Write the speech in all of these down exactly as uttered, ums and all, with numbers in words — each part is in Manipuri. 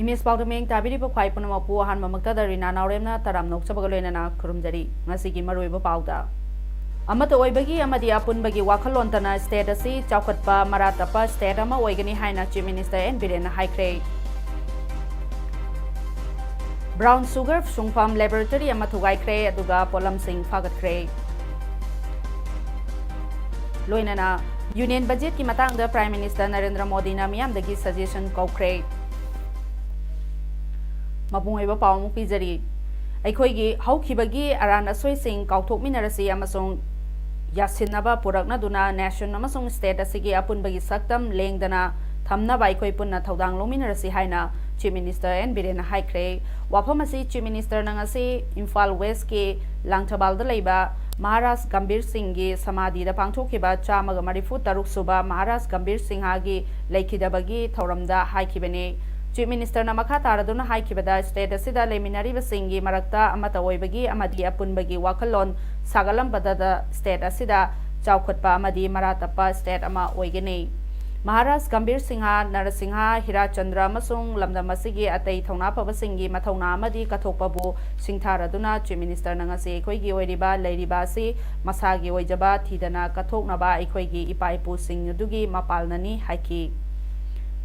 ꯏꯃꯦꯖ ꯄꯥꯎꯗ ꯃꯤꯠꯌꯦꯡ ꯇꯥꯕꯤꯔꯤꯕ ꯈ꯭ꯋꯥꯏ ꯄꯨꯝꯅꯃꯛꯄꯨ ꯑꯍꯥꯟꯕꯃꯛꯇꯗ ꯔꯤꯅꯥ ꯅꯥꯎꯔꯦꯝꯅ ꯇꯔꯥꯝꯅ ꯑꯣꯛꯆꯕꯒ ꯂꯣꯏꯅꯅ ꯈꯨꯔꯨꯝꯖꯔꯤ꯫ ꯉꯁꯤꯒꯤ ꯃꯔꯨꯑꯣꯏꯕ ꯄꯥꯎꯗ, ꯑꯃꯠꯇ ꯑꯣꯏꯕꯒꯤ ꯑꯃꯗꯤ ꯑꯄꯨꯟꯕꯒꯤ ꯋꯥꯈꯜꯂꯣꯟꯇꯅ state ꯑꯁꯤ ꯆꯥꯎꯈꯠꯄ ꯃꯔꯥ ꯇꯞꯄ state ꯑꯃ ꯑꯣꯏꯒꯅꯤ ꯍꯥꯏꯅ Chief Minister ꯑꯦꯟ ꯕꯤꯔꯦꯟꯅ ꯍꯥꯏꯈ꯭ꯔꯦ꯫ Brown sugar ꯁꯨꯡꯐꯝ laboratory ꯑꯃ ꯊꯨꯒꯥꯏꯈ꯭ꯔꯦ, ꯑꯗꯨꯒ ꯄꯣꯠꯂꯝꯁꯤꯡ ꯐꯥꯒꯠꯈ꯭ꯔꯦ꯫ ꯂꯣꯏꯅꯅ Union Budgetꯀꯤ ꯃꯇꯥꯡꯗ Prime Minister ꯅꯔꯦꯟꯗ꯭ꯔ ꯃꯣꯗꯤꯅ ꯃꯤꯌꯥꯝꯗꯒꯤ suggestion ꯀꯧꯈ꯭ꯔꯦ꯫ ꯃꯄꯨꯡ ꯑꯣꯏꯕ ꯄꯥꯎ ꯑꯃꯨꯛ ꯄꯤꯖꯔꯤ꯫ ꯑꯩꯈꯣꯏꯒꯤ ꯍꯧꯈꯤꯕꯒꯤ ꯑꯔꯥꯟ ꯑꯁꯣꯏꯁꯤꯡ ꯀꯥꯎꯊꯣꯛꯃꯤꯟꯅꯔꯁꯤ ꯑꯃꯁꯨꯡ ꯌꯥꯁꯤꯟꯅꯕ ꯄꯨꯔꯛꯅꯗꯨꯅ nation ꯑꯃꯁꯨꯡ state ꯑꯁꯤꯒꯤ ꯑꯄꯨꯟꯕꯒꯤ ꯁꯛꯇꯝ ꯂꯦꯡꯗꯅ ꯊꯝꯅꯕ ꯑꯩꯈꯣꯏ ꯄꯨꯟꯅ ꯊꯧꯗꯥꯡ ꯂꯧꯃꯤꯟꯅꯔꯁꯤ ꯍꯥꯏꯅ Chief Minister ꯑꯦꯟ ꯕꯤꯔꯦꯟꯅ ꯍꯥꯏꯈ꯭ꯔꯦ꯫ ꯋꯥꯐꯝ ꯑꯁꯤ Chief Ministerꯅ ꯉꯁꯤ ꯏꯝꯐꯥꯜ Westꯀꯤ ꯂꯥꯡꯊꯕꯥꯜꯗ ꯂꯩꯕ ꯃꯍꯥꯔꯥꯖ ꯒꯝꯚꯤꯔ ꯁꯤꯡꯒꯤ ꯁꯃꯥꯙꯤꯗ ꯄꯥꯡꯊꯣꯛꯈꯤꯕ ꯆꯥꯝꯃꯒ ꯃꯔꯤꯐꯨ ꯇꯔꯨꯛ ꯁꯨꯕ ꯃꯍꯥꯔꯥꯖ ꯒꯝꯚꯤꯔ ꯁꯤꯡꯍꯒꯤ ꯂꯩꯈꯤꯗꯕꯒꯤ ꯊꯧꯔꯝꯗ ꯍꯥꯏꯈꯤꯕꯅꯤ꯫ Chief Ministerꯅ ꯃꯈꯥ ꯇꯥꯔꯗꯨꯅ ꯍꯥꯏꯈꯤꯕꯗ, state ꯑꯁꯤꯗ ꯂꯩꯃꯤꯟꯅꯔꯤꯕꯁꯤꯡꯒꯤ ꯃꯔꯛꯇ ꯑꯃꯠꯇ ꯑꯣꯏꯕꯒꯤ ꯑꯃꯗꯤ ꯑꯄꯨꯟꯕꯒꯤ ꯋꯥꯈꯜꯂꯣꯟ ꯁꯥꯒꯠꯂꯝꯕꯗ state ꯑꯁꯤꯗ ꯆꯥꯎꯈꯠꯄ ꯑꯃꯗꯤ ꯃꯔꯥ ꯇꯞꯄ state ꯑꯃ ꯑꯣꯏꯒꯅꯤ꯫ ꯃꯍꯥꯔꯥꯖ ꯒꯝꯚꯤꯔ ꯁꯤꯡꯍ, ꯅꯔꯁꯤꯡꯍ, ꯍꯤꯔꯥꯆꯟꯗ꯭ꯔ ꯑꯃꯁꯨꯡ ꯂꯝꯗꯝ ꯑꯁꯤꯒꯤ ꯑꯇꯩ ꯊꯧꯅꯥ ꯐꯕꯁꯤꯡꯒꯤ ꯃꯊꯧꯅꯥ ꯑꯃꯗꯤ ꯀꯠꯊꯣꯛꯄꯕꯨ ꯁꯤꯡꯊꯥꯔꯗꯨꯅ Chief Ministerꯅ ꯉꯁꯤ ꯑꯩꯈꯣꯏꯒꯤ ꯑꯣꯏꯔꯤꯕ ꯂꯩꯔꯤꯕ ꯑꯁꯤ ꯃꯁꯥꯒꯤ ꯑꯣꯏꯖꯕ ꯊꯤꯗꯅ ꯀꯠꯊꯣꯛꯅꯕ ꯑꯩꯈꯣꯏꯒꯤ ꯏꯄꯥ ꯏꯄꯨꯁꯤꯡ ꯑꯗꯨꯒꯤ ꯃꯄꯥꯜꯅꯅꯤ ꯍꯥꯏꯈꯤ꯫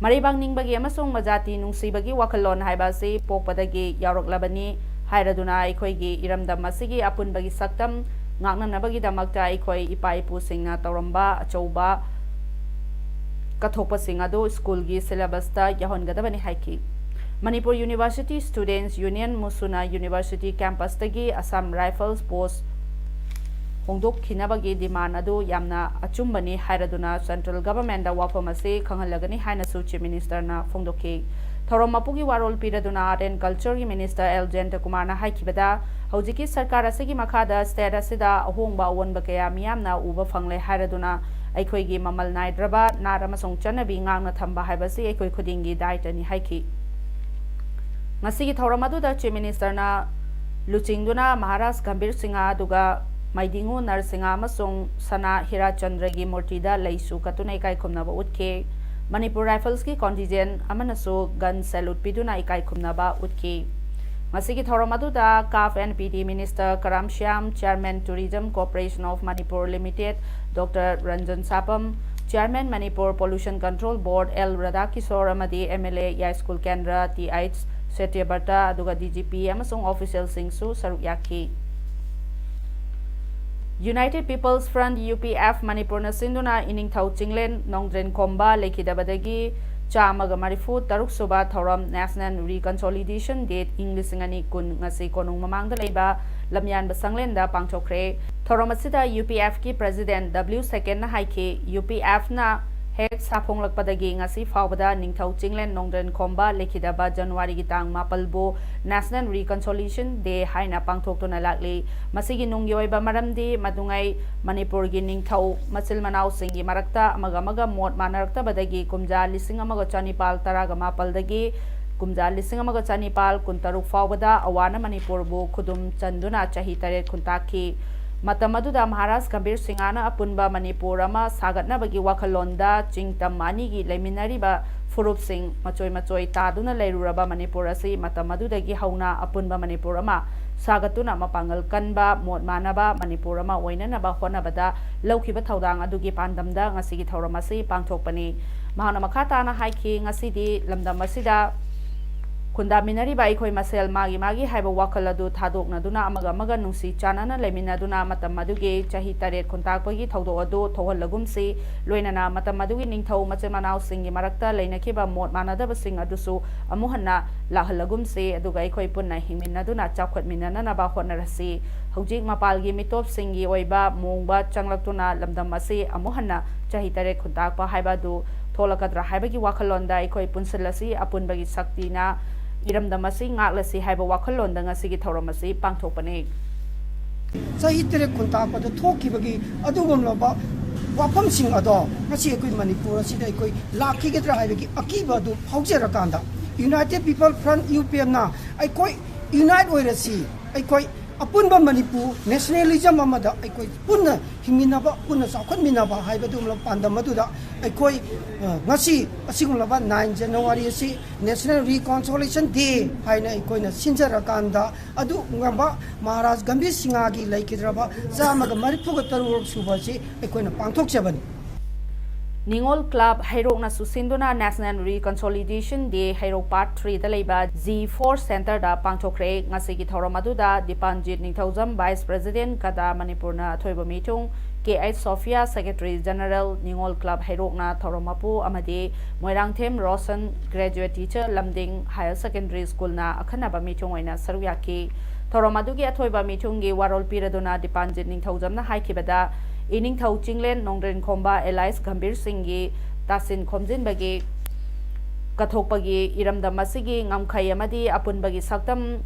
ꯃꯔꯩꯕꯥꯛ ꯅꯤꯡꯕꯒꯤ ꯑꯃꯁꯨꯡ ꯃꯖꯥꯇꯤ ꯅꯨꯡꯁꯤꯕꯒꯤ ꯋꯥꯈꯜꯂꯣꯟ ꯍꯥꯏꯕ ꯑꯁꯤ ꯄꯣꯛꯄꯗꯒꯤ ꯌꯥꯎꯔꯛꯂꯕꯅꯤ ꯍꯥꯏꯔꯗꯨꯅ ꯑꯩꯈꯣꯏꯒꯤ ꯏꯔꯝꯗꯝ ꯑꯁꯤꯒꯤ ꯑꯄꯨꯟꯕꯒꯤ ꯁꯛꯇꯝ ꯉꯥꯛꯅꯅꯕꯒꯤꯗꯃꯛꯇ ꯑꯩꯈꯣꯏ ꯏꯄꯥ ꯏꯄꯨꯁꯤꯡꯅ ꯇꯧꯔꯝꯕ ꯑꯆꯧꯕ ꯀꯠꯊꯣꯛꯄꯁꯤꯡ ꯑꯗꯨ ꯁ꯭ꯀꯨꯜꯒꯤ syllabusꯇ ꯌꯥꯎꯍꯟꯒꯗꯕꯅꯤ ꯍꯥꯏꯈꯤ꯫ Manipur University Students Union, ꯃꯨꯁꯨꯅ University campusꯇꯒꯤ Assam Rifles post ꯍꯣꯡꯗꯣꯛꯈꯤꯅꯕꯒꯤ demand ꯑꯗꯨ ꯌꯥꯝꯅ ꯑꯆꯨꯝꯕꯅꯤ ꯍꯥꯏꯔꯗꯨꯅ central governmentꯗ ꯋꯥꯐꯝ ꯑꯁꯤ ꯈꯪꯍꯜꯂꯒꯅꯤ ꯍꯥꯏꯅꯁꯨ Chief Ministerꯅ ꯐꯣꯡꯗꯣꯛꯈꯤ꯫ ꯊꯧꯔꯝ ꯃꯄꯨꯒꯤ ꯋꯥꯔꯣꯜ ꯄꯤꯔꯗꯨꯅ Art and Cultureꯒꯤ Minister ꯑꯦꯜ ꯖꯌꯟꯇꯀꯨꯃꯥꯔꯅ ꯍꯥꯏꯈꯤꯕꯗ, ꯍꯧꯖꯤꯛꯀꯤ ꯁꯔꯀꯥꯔ ꯑꯁꯤꯒꯤ ꯃꯈꯥꯗ state ꯑꯁꯤꯗ ꯑꯍꯣꯡꯕ ꯑꯑꯣꯟꯕ ꯀꯌꯥ ꯃꯤꯌꯥꯝꯅ ꯎꯕ ꯐꯪꯂꯦ ꯍꯥꯏꯔꯗꯨꯅ, ꯑꯩꯈꯣꯏꯒꯤ ꯃꯃꯜ ꯅꯥꯏꯗ꯭ꯔꯕ ꯅꯥꯠ ꯑꯃꯁꯨꯡ ꯆꯠꯅꯕꯤ ꯉꯥꯛꯅ ꯊꯝꯕ ꯍꯥꯏꯕꯁꯤ ꯑꯩꯈꯣꯏ ꯈꯨꯗꯤꯡꯒꯤ ꯗꯥꯏꯇꯅꯤ ꯍꯥꯏꯈꯤ꯫ ꯉꯁꯤꯒꯤ ꯊꯧꯔꯝ ꯑꯗꯨꯗ Chief Ministerꯅ ꯂꯨꯆꯤꯡꯗꯨꯅ ꯃꯍꯥꯔꯥꯖ ꯒꯝꯚꯤꯔ ꯁꯤꯡꯍ ꯑꯗꯨꯒ ꯃꯩꯗꯤꯉꯨ ꯅꯔꯁꯤꯡꯍ ꯑꯃꯁꯨꯡ ꯁꯅꯥ ꯍꯤꯔꯥꯆꯟꯗ꯭ꯔꯒꯤ ꯃꯨꯔꯇꯤꯗ ꯂꯩꯁꯨ ꯀꯠꯇꯨꯅ ꯏꯀꯥꯏ ꯈꯨꯝꯅꯕ ꯎꯠꯈꯤ꯫ ꯃꯅꯤꯄꯨꯔ Riflesꯀꯤ contingent ꯑꯃꯅꯁꯨ gun salute ꯄꯤꯗꯨꯅ ꯏꯀꯥꯏ ꯈꯨꯝꯅꯕ ꯎꯠꯈꯤ꯫ ꯉꯁꯤꯒꯤ ꯊꯧꯔꯝ ꯑꯗꯨꯗ CAF and PD Minister Karam Shyam, Chairman Tourism Corporation of Manipur Limited Doctor Ranjan Sapam, Chairman Manipur Pollution Control Board L Radhakishor ꯑꯃꯗꯤ MLA ꯌꯥꯏꯁ꯭ꯀꯨꯜ ꯀꯦꯟꯗ꯭ꯔ ꯇꯤ ꯑꯩꯆ ꯁꯇ꯭ꯌꯕ꯭ꯔꯇ ꯑꯗꯨꯒ DGP ꯑꯃꯁꯨꯡ officialꯁꯤꯡꯁꯨ ꯁꯔꯨꯛ ꯌꯥꯈꯤ꯫ United People's Front, UPF, ꯃꯅꯤꯄꯨꯔꯅ ꯁꯤꯟꯗꯨꯅ ꯏꯅꯤꯡꯊꯧ ꯆꯤꯡꯂꯦꯟ ꯅꯣꯡꯗ꯭ꯔꯦꯟ ꯈꯣꯝꯕ ꯂꯩꯈꯤꯗꯕꯗꯒꯤ ꯆꯥꯝꯃꯒ ꯃꯔꯤꯐꯨ ꯇꯔꯨꯛ ꯁꯨꯕ ꯊꯧꯔꯝ National Reconciliation Day ꯏꯪ ꯂꯤꯁꯤꯡ ꯑꯅꯤ ꯀꯨꯟ ꯉꯁꯤ ꯀꯣꯅꯨꯡ ꯃꯃꯥꯡꯗ ꯂꯩꯕ ꯂꯝꯌꯥꯟꯕ ꯁꯪꯂꯦꯟꯗ ꯄꯥꯡꯊꯣꯛꯈ꯭ꯔꯦ꯫ ꯊꯧꯔꯝ ꯑꯁꯤꯗ UPFꯀꯤ President W ꯁꯦꯀꯦꯟꯅ ꯍꯥꯏꯈꯤ, UPFꯅ ꯍꯦꯛ ꯁꯥꯐꯣꯡꯂꯛꯄꯗꯒꯤ ꯉꯁꯤ ꯐꯥꯎꯕꯗ ꯅꯤꯡꯊꯧ ꯆꯤꯡꯂꯦꯟ ꯅꯣꯡꯗ꯭ꯔꯦꯟ ꯈꯣꯝꯕ ꯂꯩꯈꯤꯗꯕ ꯖꯅꯋꯥꯔꯤꯒꯤ ꯇꯥꯡ ꯃꯥꯄꯜꯕꯨ National Reconciliation Day ꯍꯥꯏꯅ ꯄꯥꯡꯊꯣꯛꯇꯨꯅ ꯂꯥꯛꯂꯤ꯫ ꯃꯁꯤꯒꯤ ꯅꯨꯡꯒꯤ ꯑꯣꯏꯕ ꯃꯔꯝꯗꯤ ꯃꯗꯨꯉꯩ ꯃꯅꯤꯄꯨꯔꯒꯤ ꯅꯤꯡꯊꯧ ꯃꯆꯤꯜ ꯃꯅꯥꯎꯁꯤꯡꯒꯤ ꯃꯔꯛꯇ ꯑꯃꯒ ꯑꯃꯒ ꯃꯣꯠ ꯃꯥꯟꯅꯔꯛꯇꯕꯗꯒꯤ ꯀꯨꯝꯖꯥ ꯂꯤꯁꯤꯡ ꯑꯃꯒ ꯆꯅꯤꯄꯥꯜ ꯇꯔꯥꯒ ꯃꯥꯄꯜꯗꯒꯤ ꯀꯨꯝꯖꯥ ꯂꯤꯁꯤꯡ ꯑꯃꯒ ꯆꯅꯤꯄꯥꯜ ꯀꯨꯟꯇꯔꯨꯛ ꯐꯥꯎꯕꯗ ꯑꯋꯥꯅ ꯃꯅꯤꯄꯨꯔꯕꯨ ꯈꯨꯗꯨꯝ ꯆꯟꯗꯨꯅ ꯆꯍꯤ ꯇꯔꯦꯠ ꯈꯨꯟꯇꯥꯛꯈꯤ꯫ ꯃꯇꯝ ꯑꯗꯨꯗ ꯃꯍꯥꯔꯥꯖ ꯒꯝꯚꯤꯔ ꯁꯤꯡꯍꯅ ꯑꯄꯨꯟꯕ ꯃꯅꯤꯄꯨꯔ ꯑꯃ ꯁꯥꯒꯠꯅꯕꯒꯤ ꯋꯥꯈꯜꯂꯣꯟꯗ ꯆꯤꯡꯇꯝ ꯑꯅꯤꯒꯤ ꯂꯩꯃꯤꯟꯅꯔꯤꯕ ꯐꯨꯔꯨꯞꯁꯤꯡ ꯃꯆꯣꯏ ꯃꯆꯣꯏ ꯇꯥꯗꯨꯅ ꯂꯩꯔꯨꯔꯕ ꯃꯅꯤꯄꯨꯔ ꯑꯁꯤ ꯃꯇꯝ ꯑꯗꯨꯗꯒꯤ ꯍꯧꯅ ꯑꯄꯨꯟꯕ ꯃꯅꯤꯄꯨꯔ ꯑꯃ ꯁꯥꯒꯠꯇꯨꯅ ꯃꯄꯥꯡꯒꯜ ꯀꯟꯕ, ꯃꯣꯠ ꯃꯥꯟꯅꯕ ꯃꯅꯤꯄꯨꯔ ꯑꯃ ꯑꯣꯏꯅꯅꯕ ꯍꯣꯠꯅꯕꯗ ꯂꯧꯈꯤꯕ ꯊꯧꯗꯥꯡ ꯑꯗꯨꯒꯤ ꯄꯥꯟꯗꯝꯗ ꯉꯁꯤꯒꯤ ꯊꯧꯔꯝ ꯑꯁꯤ ꯄꯥꯡꯊꯣꯛꯄꯅꯤ꯫ ꯃꯍꯥꯛꯅ ꯃꯈꯥ ꯇꯥꯅ ꯍꯥꯏꯈꯤ, ꯉꯁꯤꯗꯤ ꯂꯝꯗꯝ ꯑꯁꯤꯗ ꯈꯨꯟꯗꯥꯃꯤꯟꯅꯔꯤꯕ ꯑꯩꯈꯣꯏ ꯃꯁꯦꯜ ꯃꯥꯒꯤ ꯃꯥꯒꯤ ꯍꯥꯏꯕ ꯋꯥꯈꯜ ꯑꯗꯨ ꯊꯥꯗꯣꯛꯅꯗꯨꯅ ꯑꯃꯒ ꯑꯃꯒ ꯅꯨꯡꯁꯤ ꯆꯥꯟꯅꯅ ꯂꯩꯃꯤꯟꯅꯗꯨꯅ ꯃꯇꯝ ꯑꯗꯨꯒꯤ ꯆꯍꯤ ꯇꯔꯦꯠ ꯈꯨꯟꯇꯥꯛꯄꯒꯤ ꯊꯧꯗꯣꯛ ꯑꯗꯨ ꯊꯣꯛꯍꯜꯂꯒꯨꯝꯁꯤ꯫ ꯂꯣꯏꯅꯅ ꯃꯇꯝ ꯑꯗꯨꯒꯤ ꯅꯤꯡꯊꯧ ꯃꯆꯤꯟ ꯃꯅꯥꯎꯁꯤꯡꯒꯤ ꯃꯔꯛꯇ ꯂꯩꯅꯈꯤꯕ ꯃꯣꯠ ꯃꯥꯟꯅꯗꯕꯁꯤꯡ ꯑꯗꯨꯁꯨ ꯑꯃꯨꯛ ꯍꯟꯅ ꯂꯥꯛꯍꯜꯂꯒꯨꯝꯁꯤ, ꯑꯗꯨꯒ ꯑꯩꯈꯣꯏ ꯄꯨꯟꯅ ꯍꯤꯡꯃꯤꯟꯅꯗꯨꯅ ꯆꯥꯎꯈꯠꯃꯤꯟꯅꯅꯕ ꯍꯣꯠꯅꯔꯁꯤ꯫ ꯍꯧꯖꯤꯛ ꯃꯄꯥꯜꯒꯤ ꯃꯤꯇꯣꯞꯁꯤꯡꯒꯤ ꯑꯣꯏꯕ ꯃꯑꯣꯡꯕ ꯆꯪꯂꯛꯇꯨꯅ ꯂꯝꯗꯝ ꯑꯁꯤ ꯑꯃꯨꯛ ꯍꯟꯅ ꯆꯍꯤ ꯇꯔꯦꯠ ꯈꯨꯟꯇꯥꯛꯄ ꯍꯥꯏꯕ ꯑꯗꯨ ꯊꯣꯛꯂꯛꯀꯗ꯭ꯔꯥ ꯍꯥꯏꯕꯒꯤ ꯋꯥꯈꯜꯂꯣꯟꯗ ꯑꯩꯈꯣꯏ ꯄꯨꯟꯁꯤꯜꯂꯁꯤ꯫ ꯑꯄꯨꯟꯕꯒꯤ ꯁꯛꯇꯤꯅ ꯏꯔꯝꯗꯝ ꯑꯁꯤ ꯉꯥꯛꯂꯁꯤ ꯍꯥꯏꯕ ꯋꯥꯈꯜꯂꯣꯟꯗ ꯉꯁꯤꯒꯤ ꯊꯧꯔꯝ ꯑꯁꯤ ꯄꯥꯡꯊꯣꯛꯄꯅꯤ꯫ ꯆꯍꯤ ꯇꯔꯦꯠ ꯈꯨꯟꯇꯥꯛꯄꯗ ꯊꯣꯛꯈꯤꯕꯒꯤ ꯑꯗꯨꯒꯨꯝꯂꯕ ꯋꯥꯐꯝꯁꯤꯡ ꯑꯗꯣ ꯉꯁꯤ ꯑꯩꯈꯣꯏ ꯃꯅꯤꯄꯨꯔ ꯑꯁꯤꯗ ꯑꯩꯈꯣꯏ ꯂꯥꯛꯈꯤꯒꯗ꯭ꯔꯥ ꯍꯥꯏꯕꯒꯤ ꯑꯀꯤꯕ ꯑꯗꯨ ꯐꯥꯎꯖꯔꯀꯥꯟꯗ United People Front, U P F ꯅ ꯑꯩꯈꯣꯏ unite ꯑꯣꯏꯔꯁꯤ, ꯑꯩꯈꯣꯏ ꯑꯄꯨꯟꯕ ꯃꯅꯤꯄꯨꯔ nationalism ꯑꯃꯗ ꯑꯩꯈꯣꯏ ꯄꯨꯟꯅ ꯍꯤꯡꯃꯤꯟꯅꯕ, ꯄꯨꯟꯅ ꯆꯥꯎꯈꯠꯃꯤꯟꯅꯕ ꯍꯥꯏꯕꯗꯨꯒꯨꯝꯂꯕ ꯄꯥꯟꯗꯝ ꯑꯗꯨꯗ ꯑꯩꯈꯣꯏ, ꯑ, ꯉꯁꯤ ꯑꯁꯤꯒꯨꯝꯂꯕ nine January ꯑꯁꯤ National Reconciliation Day ꯍꯥꯏꯅ ꯑꯩꯈꯣꯏꯅ ꯁꯤꯟꯖꯔꯀꯥꯟꯗ ꯑꯗꯨꯒꯨꯝꯂꯕ ꯃꯍꯥꯔꯥꯖ ꯒꯝꯚꯤꯔ ꯁꯤꯡꯍꯒꯤ ꯂꯩꯈꯤꯗ꯭ꯔꯕ ꯆꯥꯝꯃꯒ ꯃꯔꯤꯐꯨꯒ ꯇꯔꯨꯛ ꯁꯨꯕ ꯑꯁꯤ ꯑꯩꯈꯣꯏꯅ ꯄꯥꯡꯊꯣꯛꯆꯕꯅꯤ꯫ ꯅꯤꯉꯣꯜ ꯀ꯭ꯂꯕ ꯍꯩꯔꯣꯛꯅ ꯁꯨꯁꯤꯟꯗꯨꯅ National Reconciliation Day Heirok Part three ꯗ ꯂꯩꯕ G four Center ꯗ ꯄꯥꯡꯊꯣꯛꯈ꯭ꯔꯦ꯫ ꯉꯁꯤꯒꯤ ꯊꯧꯔꯝ ꯑꯗꯨꯗ ꯗꯤꯄꯥꯟꯖꯤꯠ ꯅꯤꯡꯊꯧꯖꯝ, Vice President, ꯀꯗꯥ ꯃꯅꯤꯄꯨꯔꯅ ꯑꯊꯣꯏꯕ ꯃꯤꯊꯨꯡ, K H Sophia, Secretary General, ꯅꯤꯉꯣꯜ ꯀ꯭ꯂꯕ ꯍꯩꯔꯣꯛꯅ ꯊꯧꯔꯝ ꯃꯄꯨ ꯑꯃꯗꯤ ꯃꯣꯏꯔꯥꯡꯊꯦꯝ ꯔꯣꯁꯟ, Graduate Teacher, ꯂꯝꯗꯤꯡ Higher Secondary School ꯅ ꯑꯈꯟꯅꯕ ꯃꯤꯊꯨꯡ ꯑꯣꯏꯅ ꯁꯔꯨꯛ ꯌꯥꯈꯤ꯫ ꯊꯧꯔꯝ ꯑꯗꯨꯒꯤ ꯑꯊꯣꯏꯕ ꯃꯤꯊꯨꯡꯒꯤ ꯋꯥꯔꯣꯜ ꯄꯤꯔꯗꯨꯅ ꯗꯤꯄꯥꯟꯖꯤꯠ ꯅꯤꯡꯊꯧꯖꯝꯅ ꯍꯥꯏꯈꯤꯕꯗ, ꯏꯅꯤꯡꯊꯧ ꯆꯤꯡꯂꯦꯟ ꯅꯣꯡꯗ꯭ꯔꯦꯟꯈꯣꯝꯕ alias ꯒꯝꯚꯤꯔ ꯁꯤꯡꯒꯤ ꯇꯥꯁꯤꯟ ꯈꯣꯝꯖꯤꯟꯕꯒꯤ ꯀꯠꯊꯣꯛꯄꯒꯤ ꯏꯔꯝꯗꯝ ꯑꯁꯤꯒꯤ ꯉꯝꯈꯩ ꯑꯃꯗꯤ ꯑꯄꯨꯟꯕꯒꯤ ꯁꯛꯇꯝ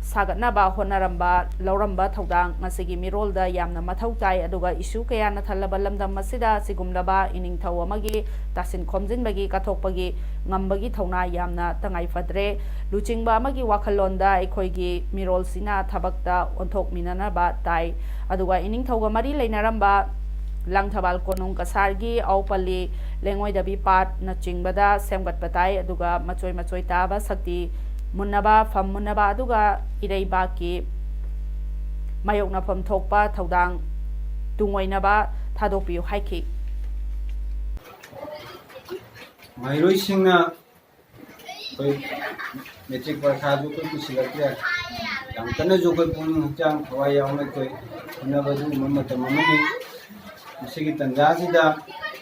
ꯁꯥꯒꯠꯅꯕ ꯍꯣꯠꯅꯔꯝꯕ, ꯂꯧꯔꯝꯕ ꯊꯧꯗꯥꯡ ꯉꯁꯤꯒꯤ ꯃꯤꯔꯣꯜꯗ ꯌꯥꯝꯅ ꯃꯊꯧ ꯇꯥꯏ꯫ ꯑꯗꯨꯒ issue ꯀꯌꯥꯅ ꯊꯜꯂꯕ ꯂꯝꯗꯝ ꯑꯁꯤꯗ ꯑꯁꯤꯒꯨꯝꯂꯕ ꯏꯅꯤꯡꯊꯧ ꯑꯃꯒꯤ ꯇꯥꯁꯤꯟ ꯈꯣꯝꯖꯤꯟꯕꯒꯤ ꯀꯠꯊꯣꯛꯄꯒꯤ ꯉꯝꯕꯒꯤ ꯊꯧꯅꯥ ꯌꯥꯝꯅ ꯇꯉꯥꯏ ꯐꯗ꯭ꯔꯦ꯫ ꯂꯨꯆꯤꯡꯕ ꯑꯃꯒꯤ ꯋꯥꯈꯜꯂꯣꯟꯗ ꯑꯩꯈꯣꯏꯒꯤ ꯃꯤꯔꯣꯜꯁꯤꯅ ꯊꯕꯛꯇ ꯑꯣꯟꯊꯣꯛꯃꯤꯟꯅꯅꯕ ꯇꯥꯏ꯫ ꯑꯗꯨꯒ ꯏꯅꯤꯡꯊꯧꯒ ꯃꯔꯤ ꯂꯩꯅꯔꯝꯕ ꯂꯥꯡꯊꯕꯥꯜ ꯀꯣꯅꯨꯡ ꯀꯁꯥꯔꯒꯤ ꯑꯥꯎꯄꯜꯂꯤ, ꯂꯦꯡꯉꯣꯏꯗꯕꯤ ꯄꯥꯠꯅꯆꯤꯡꯕꯗ ꯁꯦꯝꯒꯠꯄ ꯇꯥꯏ꯫ ꯑꯗꯨꯒ ꯃꯆꯣꯏ ꯃꯆꯣꯏ ꯇꯥꯕ ꯁꯛꯇꯤ ꯃꯨꯟꯅꯕ, ꯐꯝ ꯃꯨꯟꯅꯕ, ꯑꯗꯨꯒ ꯏꯔꯩꯕꯥꯛꯀꯤ ꯃꯥꯌꯣꯛꯅꯐꯝ ꯊꯣꯛꯄ ꯊꯧꯗꯥꯡ ꯇꯨꯡꯑꯣꯏꯅꯕ ꯊꯥꯗꯣꯛꯄꯤꯌꯨ ꯍꯥꯏꯈꯤ꯫ ꯃꯍꯩꯔꯣꯏꯁꯤꯡꯅ ꯑꯩꯈꯣꯏ ꯃꯦꯇ꯭ꯔꯤꯛ ꯄꯔꯤꯈꯥꯁꯨ ꯑꯩꯈꯣꯏ ꯀꯨꯏꯁꯤꯜꯂꯛꯇ꯭ꯔꯦ꯫ ꯌꯥꯝ ꯀꯟꯅꯁꯨ ꯑꯩꯈꯣꯏ ꯄꯨꯛꯅꯤꯡ ꯍꯛꯆꯥꯡ ꯊꯋꯥꯏ ꯌꯥꯎꯅ ꯑꯩꯈꯣꯏ ꯍꯣꯠꯅꯕ ꯑꯗꯨꯒꯨꯝꯕ ꯃꯇꯝ ꯑꯃꯅꯤ꯫ ꯃꯁꯤꯒꯤ ꯇꯥꯟꯖꯥꯁꯤꯗ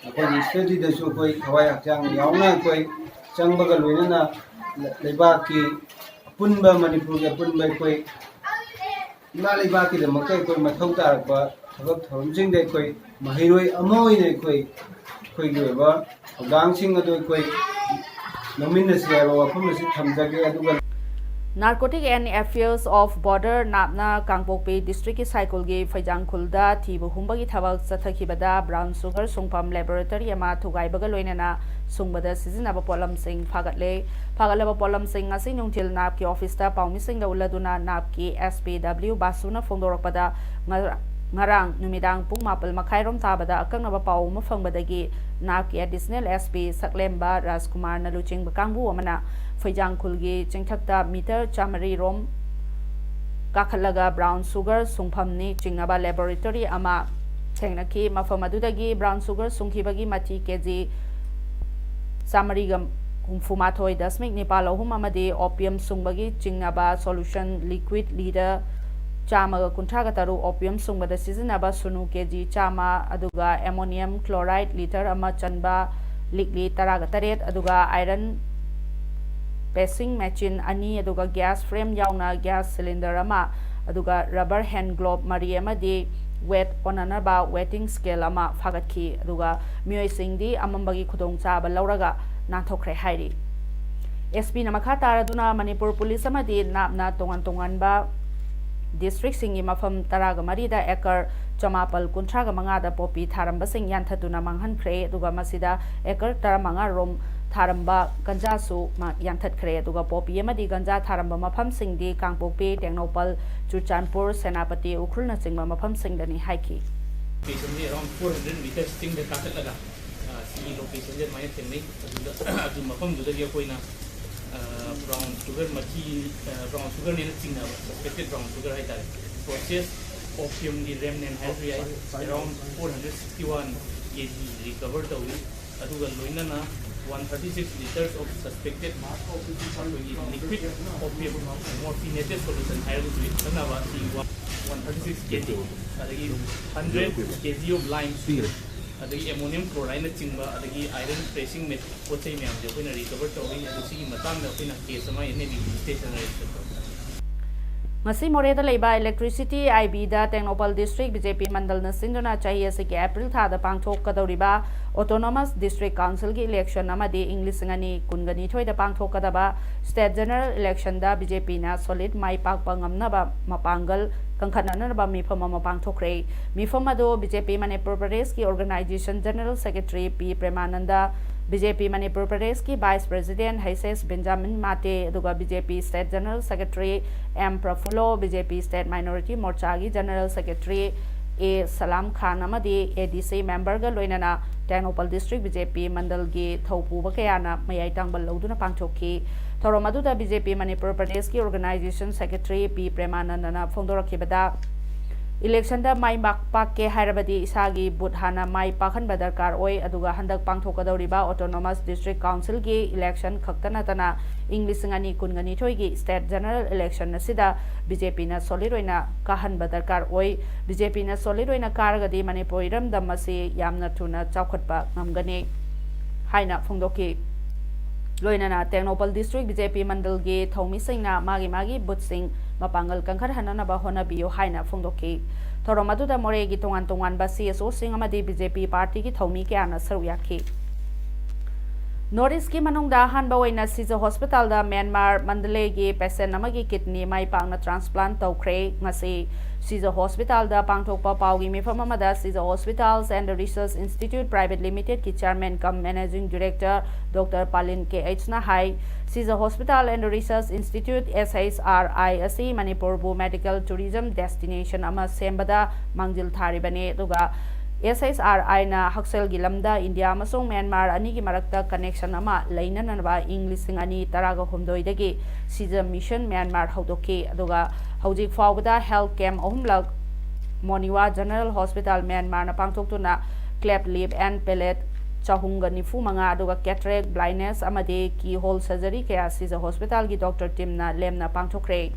ꯑꯩꯈꯣꯏꯒꯤ ꯁ꯭ꯇꯗꯤꯗꯁꯨ ꯑꯩꯈꯣꯏ ꯊꯋꯥꯏ ꯍꯛꯆꯥꯡ ꯌꯥꯎꯅ ꯑꯩꯈꯣꯏ ꯆꯪꯕꯒ ꯂꯣꯏꯅꯅ ꯂꯩꯕꯥꯛꯀꯤ ꯑꯄꯨꯟꯕ, ꯃꯅꯤꯄꯨꯔꯒꯤ ꯑꯄꯨꯟꯕ ꯑꯩꯈꯣꯏ ꯏꯃꯥ ꯂꯩꯕꯥꯛꯀꯤꯗꯃꯛꯇ ꯑꯩꯈꯣꯏ ꯃꯊꯧ ꯇꯥꯔꯛꯄ ꯊꯕꯛ ꯊꯧꯔꯝꯁꯤꯡꯗ ꯑꯩꯈꯣꯏ ꯃꯍꯩꯔꯣꯏ ꯑꯃ ꯑꯣꯏꯅ ꯑꯩꯈꯣꯏ ꯑꯩꯈꯣꯏꯒꯤ ꯑꯣꯏꯕ ꯊꯧꯗꯥꯡꯁꯤꯡ ꯑꯗꯨ ꯑꯩꯈꯣꯏ ꯂꯧꯃꯤꯟꯅꯁꯤ ꯍꯥꯏꯕ ꯋꯥꯐꯝ ꯑꯁꯤ ꯊꯝꯖꯒꯦ꯫ ꯑꯗꯨꯒ Narcotic and Affairs of Border, ꯅꯥꯞꯅ ꯀꯥꯡꯄꯣꯛꯄꯤ ꯗꯤꯁꯇ꯭ꯔꯤꯛꯀꯤ ꯁꯥꯏꯀꯨꯜꯒꯤ ꯐꯩꯖꯥꯡꯈꯨꯜꯗ ꯊꯤꯕ ꯍꯨꯝꯕꯒꯤ ꯊꯕꯛ ꯆꯠꯊꯈꯤꯕꯗ ꯕ꯭ꯔꯥꯎꯟ ꯁꯨꯒꯔ ꯁꯨꯡꯐꯝ ꯂꯦꯕꯣꯔꯦꯇꯔꯤ ꯑꯃ ꯊꯨꯒꯥꯏꯕꯒ ꯂꯣꯏꯅꯅ ꯁꯨꯡꯕꯗ ꯁꯤꯖꯤꯟꯅꯕ ꯄꯣꯠꯂꯝꯁꯤꯡ ꯐꯥꯒꯠꯂꯦ꯫ ꯐꯥꯒꯠꯂꯕ ꯄꯣꯠꯂꯝꯁꯤꯡ ꯉꯁꯤ ꯅꯨꯡꯊꯤꯜ ꯅꯥꯞꯀꯤ ꯑꯣꯐꯤꯁꯇ ꯄꯥꯎꯃꯤꯁꯤꯡꯗ ꯎꯠꯂꯗꯨꯅ ꯅꯥꯞꯀꯤ ꯑꯦꯁ ꯄꯤ ꯗꯕ꯭ꯂꯤꯎ ꯕꯥꯁꯨꯅ ꯐꯣꯡꯗꯣꯔꯛꯄꯗ, ꯉꯔ-, ꯉꯔꯥꯡ ꯅꯨꯃꯤꯗꯥꯡ ꯄꯨꯡ ꯃꯥꯄꯜ ꯃꯈꯥꯏꯔꯣꯝ ꯇꯥꯕꯗ ꯑꯀꯛꯅꯕ ꯄꯥꯎ ꯑꯃ ꯐꯪꯕꯗꯒꯤ ꯅꯥꯞꯀꯤ ꯑꯦꯗꯤꯁꯅꯦꯜ ꯑꯦꯁ ꯄꯤ ꯁꯛꯂꯦꯝꯕ ꯔꯥꯖꯀꯨꯃꯥꯔꯅ ꯂꯨꯆꯤꯡꯕ ꯀꯥꯡꯕꯨ ꯑꯃꯅ ꯐꯩꯖꯥꯡꯈꯨꯜꯒꯤ ꯆꯤꯡꯊꯛꯇ ꯃꯤꯇꯔ ꯆꯥꯃꯔꯤ ꯔꯣꯝ ꯀꯥꯈꯠꯂꯒ ꯕ꯭ꯔꯥꯎꯟ ꯁꯨꯒꯔ ꯁꯨꯡꯐꯝꯅꯤ ꯆꯤꯡꯅꯕ ꯂꯦꯕꯣꯔꯦꯇꯣꯔꯤ ꯑꯃ ꯊꯦꯡꯅꯈꯤ꯫ ꯃꯐꯝ ꯑꯗꯨꯗꯒꯤ ꯕ꯭ꯔꯥꯎꯟ ꯁꯨꯒꯔ ꯁꯨꯡꯈꯤꯕꯒꯤ ꯃꯊꯤ ꯀꯦ ꯖꯤ ꯆꯥꯃꯔꯤꯒ ꯍꯨꯝꯐꯨꯃꯥꯊꯣꯏ ꯗꯁꯃꯤꯛ ꯅꯤꯄꯥꯜ ꯑꯍꯨꯝ ꯑꯃꯗꯤ ꯑꯣꯄꯤꯌꯝ ꯁꯨꯡꯕꯒꯤ ꯆꯤꯡꯅꯕ ꯁꯣꯂꯨꯁꯟ ꯂꯤꯀ꯭ꯋꯤꯠ ꯂꯤꯇꯔ ꯆꯥꯝꯃꯒ ꯀꯨꯟꯊ꯭ꯔꯥꯒ ꯇꯔꯨꯛ, ꯑꯣꯄꯤꯌꯝ ꯁꯨꯡꯕꯗ ꯁꯤꯖꯤꯟꯅꯕ ꯁꯨꯅꯨ ꯀꯦ ꯖꯤ ꯆꯥꯝꯃ, ꯑꯗꯨꯒ ꯑꯦꯃꯣꯅꯤꯌꯝ ꯀ꯭ꯂꯣꯔꯥꯏꯗ ꯂꯤꯇꯔ ꯑꯃ ꯆꯟꯕ ꯂꯤꯛꯂꯤ ꯇꯔꯥꯒ ꯇꯔꯦꯠ, ꯑꯗꯨꯒ ꯑꯥꯏꯔꯟ ꯄꯦꯁꯤꯡ ꯃꯦꯆꯤꯟ ꯑꯅꯤ, ꯑꯗꯨꯒ ꯒ꯭ꯌꯥꯁ ꯐ꯭ꯔꯦꯝ ꯌꯥꯎꯅ ꯒ꯭ꯌꯥꯁ ꯁꯤꯂꯤꯟꯗꯔ ꯑꯃ, ꯑꯗꯨꯒ ꯔꯕꯔ ꯍꯦꯟ ꯒ꯭ꯂꯣꯕ ꯃꯔꯤ ꯑꯃꯗꯤ ꯋꯦꯠ ꯑꯣꯟꯅꯅꯕ ꯋꯦꯇꯤꯡ ꯁ꯭ꯀꯦꯜ ꯑꯃ ꯐꯥꯒꯠꯈꯤ꯫ ꯑꯗꯨꯒ ꯃꯤꯑꯣꯏꯁꯤꯡꯗꯤ ꯑꯃꯝꯕꯒꯤ ꯈꯨꯗꯣꯡꯆꯥꯕ ꯂꯧꯔꯒ ꯅꯥꯟꯊꯣꯛꯈ꯭ꯔꯦ ꯍꯥꯏꯔꯤ꯫ ꯑꯦꯁ ꯄꯤꯅ ꯃꯈꯥ ꯇꯥꯔꯗꯨꯅ ꯃꯅꯤꯄꯨꯔ ꯄꯨꯂꯤꯁ ꯑꯃꯗꯤ ꯅꯥꯞꯅ ꯇꯣꯉꯥꯟ ꯇꯣꯉꯥꯟꯕ ꯗꯤꯁꯇ꯭ꯔꯤꯛꯁꯤꯡꯒꯤ ꯃꯐꯝ ꯇꯔꯥꯒ ꯃꯔꯤꯗ ꯑꯦꯀꯔ ꯆꯃꯥꯄꯜ ꯀꯨꯟꯊ꯭ꯔꯥꯒ ꯃꯉꯥꯗ ꯄꯣꯄꯤ ꯊꯥꯔꯝꯕꯁꯤꯡ ꯌꯥꯟꯊꯠꯇꯨꯅ ꯃꯥꯡꯍꯟꯈ꯭ꯔꯦ꯫ ꯑꯗꯨꯒ ꯃꯁꯤꯗ ꯑꯦꯀꯔ ꯇꯔꯥꯃꯉꯥ ꯔꯣꯝ ꯊꯥꯔꯝꯕ ꯒꯟꯖꯥꯁꯨ ꯃꯥ-, ꯌꯥꯟꯊꯠꯈ꯭ꯔꯦ꯫ ꯑꯗꯨꯒ ꯄꯣꯄꯤ ꯑꯃꯗꯤ ꯒꯟꯖꯥ ꯊꯥꯔꯝꯕ ꯃꯐꯝꯁꯤꯡꯗꯤ ꯀꯥꯡꯄꯣꯛꯄꯤ, ꯇꯦꯡꯅꯧꯄꯜ, ꯆꯨꯔꯆꯥꯟꯄꯨꯔ, ꯁꯦꯅꯥꯄꯇꯤ, ꯎꯈ꯭ꯔꯨꯜꯅꯆꯤꯡꯕ ꯃꯐꯝꯁꯤꯡꯗꯅꯤ ꯍꯥꯏꯈꯤ꯫ ꯂꯣꯀꯦꯁꯟꯁꯦ ꯑꯦꯔꯥꯎꯟ ꯐꯣꯔ ꯍꯟꯗ꯭ꯔꯦꯠ ꯃꯤꯇꯔꯁ ꯆꯤꯡꯗ ꯀꯥꯈꯠꯂꯒ, ꯑ, ꯁꯤꯒꯤ ꯂꯣꯀꯦꯁꯟꯁꯦ ꯑꯗꯨꯃꯥꯏꯅ ꯊꯦꯡꯅꯩ꯫ ꯑꯗꯨꯗ, ꯑꯗꯨ ꯃꯐꯝꯗꯨꯗꯒꯤ ꯑꯩꯈꯣꯏꯅ, ꯑ, ꯕ꯭ꯔꯥꯎꯟ ꯁꯨꯒꯔ ꯃꯊꯤ, ꯑ, ꯕ꯭ꯔꯥꯎꯟ ꯁꯨꯒꯔꯅꯦꯅ ꯆꯤꯡꯅꯕ, ꯁꯁꯄꯦꯛꯇꯦꯠ ꯕ꯭ꯔꯥꯎꯟ ꯁꯨꯒꯔ ꯍꯥꯏꯇꯥꯔꯦ, ꯄ꯭ꯔꯣꯁꯦꯁ ꯑꯣꯄꯤꯌꯝꯒꯤ ꯔꯦꯝꯅꯦꯟ ꯍꯥꯏꯔꯁꯨ ꯌꯥꯏ, around four hundred sixty one K G recover ꯇꯧꯏ꯫ ꯑꯗꯨꯒ ꯂꯣꯏꯅꯅ One thirty six liters of suspected ꯑꯩꯈꯣꯏꯒꯤ liquid opium morphinated solution ꯍꯥꯏꯔꯒꯁꯨ ꯈꯪꯅꯕ ꯁꯤ one thirty six kg, ꯑꯗꯒꯤ hundred kg of lime sugar, ꯑꯗꯒꯤ ammonium chloride ꯅꯆꯤꯡꯕ, ꯑꯗꯒꯤ iron tracing ꯃꯦꯠ ꯄꯣꯠ ꯆꯩ ꯃꯌꯥꯝꯁꯦ ꯑꯩꯈꯣꯏꯅ recover ꯇꯧꯔꯤ꯫ ꯑꯗꯨ ꯁꯤꯒꯤ ꯃꯇꯥꯡꯗ ꯑꯩꯈꯣꯏꯅ case ꯑꯃ N A B police station register ꯇꯧꯔꯤ꯫ ꯉꯁꯤ ꯃꯣꯔꯦꯗ ꯂꯩꯕ Electricity I B the Tengnoupal District B J P ꯃꯟꯗꯜꯅ ꯁꯤꯟꯗꯨꯅ ꯆꯍꯤ ꯑꯁꯤꯒꯤ April ꯊꯥꯗ ꯄꯥꯡꯊꯣꯛꯀꯗꯧꯔꯤꯕ Autonomous District Council ꯒꯤ election ꯑꯃꯗꯤ ꯏꯪ ꯂꯤꯁꯤꯡ ꯑꯅꯤ ꯀꯨꯟꯒ ꯅꯤꯊꯣꯏꯗ ꯄꯥꯡꯊꯣꯛꯀꯗꯕ State General Election ꯗ B J P ꯅ solid ꯃꯥꯏ ꯄꯥꯛꯄ ꯉꯝꯅꯕ ꯃꯄꯥꯡꯒꯜ ꯀꯟꯈꯠꯅꯅꯕ ꯃꯤꯐꯝ ꯑꯃ ꯄꯥꯡꯊꯣꯛꯈ꯭ꯔꯦ꯫ ꯃꯤꯐꯝ ꯑꯗꯨ B J P ꯃꯅꯤꯄꯨꯔ ꯄ꯭ꯔꯗꯦꯁꯀꯤ Organization General Secretary P ꯄ꯭ꯔꯦꯃꯥꯅꯟꯗ, B J P Manipur ꯄ꯭ꯔꯗꯦꯁꯀꯤ Vice President H S Benjamin Mate, ꯑꯗꯨꯒ B J P State General Secretary M ꯄ꯭ꯔꯐꯨꯜꯂꯣ, B J P State Minority ꯃꯣꯔꯆꯥꯒꯤ General Secretary A ꯁꯂꯥꯝ ꯈꯥꯟ ꯑꯃꯗꯤ A D C member ꯒ ꯂꯣꯏꯅꯅ Tengnoupal District B J P ꯃꯟꯗꯜꯒꯤ ꯊꯧꯄꯨꯕ ꯀꯌꯥꯅ ꯃꯌꯥꯏ ꯇꯥꯡꯕ ꯂꯧꯗꯨꯅ ꯄꯥꯡꯊꯣꯛꯈꯤ꯫ ꯊꯧꯔꯝ ꯑꯗꯨꯗ B J P ꯃꯅꯤꯄꯨꯔ ꯄ꯭ꯔꯗꯦꯁꯀꯤ Organization Secretary P ꯄ꯭ꯔꯦꯃꯥꯅꯟꯗꯅ ꯐꯣꯡꯗꯣꯔꯛꯈꯤꯕꯗ, election ꯗ ꯃꯥꯏ ꯃꯥꯛ ꯄꯥꯛꯀꯦ ꯍꯥꯏꯔꯕꯗꯤ ꯏꯁꯥꯒꯤ ꯕꯨꯠ ꯍꯥꯟꯅ ꯃꯥꯏ ꯄꯥꯛꯍꯟꯕ ꯗꯔꯀꯥꯔ ꯑꯣꯏ, ꯑꯗꯨꯒ ꯍꯟꯗꯛ ꯄꯥꯡꯊꯣꯛꯀꯗꯧꯔꯤꯕ Autonomous District Council ꯒꯤ election ꯈꯛꯇ ꯅꯠꯇꯅ ꯏꯪ ꯂꯤꯁꯤꯡ ꯑꯅꯤ ꯀꯨꯟꯒ ꯅꯤꯊꯣꯏꯒꯤ State General Election ꯑꯁꯤꯗ B J P ꯅ solid ꯑꯣꯏꯅ ꯀꯥꯍꯟꯕ ꯗꯔꯀꯥꯔ ꯑꯣꯏ꯫ B J P ꯅ solid ꯑꯣꯏꯅ ꯀꯥꯔꯒꯗꯤ ꯃꯅꯤꯄꯨꯔ ꯏꯔꯝꯗꯝ ꯑꯁꯤ ꯌꯥꯝꯅ ꯊꯨꯅ ꯆꯥꯎꯈꯠꯄ ꯉꯝꯒꯅꯤ ꯍꯥꯏꯅ ꯐꯣꯡꯗꯣꯛꯈꯤ꯫ ꯂꯣꯏꯅꯅ Tengnoupal District B J P ꯃꯟꯗꯜꯒꯤ ꯊꯧꯃꯤꯁꯤꯡꯅ ꯃꯥꯒꯤ ꯃꯥꯒꯤ ꯕꯨꯠꯁꯤꯡ ꯃꯄꯥꯡꯒꯜ ꯀꯟꯈꯠꯍꯟꯅꯅꯕ ꯍꯣꯠꯅꯕꯤꯌꯨ ꯍꯥꯏꯅ ꯐꯣꯡꯗꯣꯛꯈꯤ꯫ ꯊꯧꯔꯝ ꯑꯗꯨꯗ ꯃꯣꯔꯦꯒꯤ ꯇꯣꯉꯥꯟ ꯇꯣꯉꯥꯟꯕ C S O ꯁꯤꯡ ꯑꯃꯗꯤ B J P party ꯒꯤ ꯊꯧꯃꯤ ꯀꯌꯥꯅ ꯁꯔꯨꯛ ꯌꯥꯈꯤ꯫ North East ꯀꯤ ꯃꯅꯨꯡꯗ ꯑꯍꯥꯟꯕ ꯑꯣꯏꯅ ꯁꯤꯖ Hospital ꯗ ꯃ꯭ꯌꯥꯟꯃꯥꯔ ꯃꯟꯗꯂꯦꯒꯤ patient ꯑꯃꯒꯤ kidney ꯃꯥꯏ ꯄꯥꯛꯅ transplant ꯇꯧꯈ꯭ꯔꯦ꯫ ꯉꯁꯤ ꯁꯤꯖ Hospital ꯗ ꯄꯥꯡꯊꯣꯛꯄ ꯄꯥꯎꯒꯤ ꯃꯤꯐꯝ ꯑꯃꯗ Sija Hospitals and Research Institute Private Limited ꯀꯤ Chairman cum Managing Director Doctor ꯄꯥꯂꯤꯟ K H ꯅ ꯍꯥꯏ, Sija Hospital and Research Institute, S H R I, ꯑꯁꯤ ꯃꯅꯤꯄꯨꯔꯕꯨ medical tourism destination ꯑꯃ ꯁꯦꯝꯕꯗ ꯃꯥꯡꯖꯤꯜ ꯊꯥꯔꯤꯕꯅꯤ, ꯑꯗꯨꯒ S H R I ꯅ ꯍꯛꯁꯦꯜꯒꯤ ꯂꯝꯗ ꯏꯟꯗꯤꯌꯥ ꯑꯃꯁꯨꯡ ꯃ꯭ꯌꯥꯟꯃꯥꯔ ꯑꯅꯤꯒꯤ ꯃꯔꯛꯇ connection ꯑꯃ ꯂꯩꯅꯅꯕ ꯏꯪ ꯂꯤꯁꯤꯡ ꯑꯅꯤ ꯇꯔꯥꯒ ꯍꯨꯝꯗꯣꯏꯗꯒꯤ Sija Mission Myanmar ꯍꯧꯗꯣꯛꯈꯤ꯫ ꯑꯗꯨꯒ ꯍꯧꯖꯤꯛ ꯐꯥꯎꯕꯗ health camp ꯑꯍꯨꯝꯂꯛ ꯃꯣꯅꯤꯋꯥ General Hospital ꯃ꯭ꯌꯥꯟꯃꯥꯔꯅ ꯄꯥꯡꯊꯣꯛꯇꯨꯅ cleft lip and palate ꯆꯍꯨꯝꯒ ꯅꯤꯐꯨ ꯃꯉꯥ, ꯑꯗꯨꯒ cataract, blindness ꯑꯃꯗꯤ keyhole surgery ꯀꯌꯥ ꯁꯤꯖ ꯍꯣꯁꯄꯤꯇꯥꯜꯒꯤ ꯗꯣꯛꯇꯔ ꯇꯤꯝꯅ ꯂꯦꯝꯅ ꯄꯥꯡꯊꯣꯛꯈ꯭ꯔꯦ꯫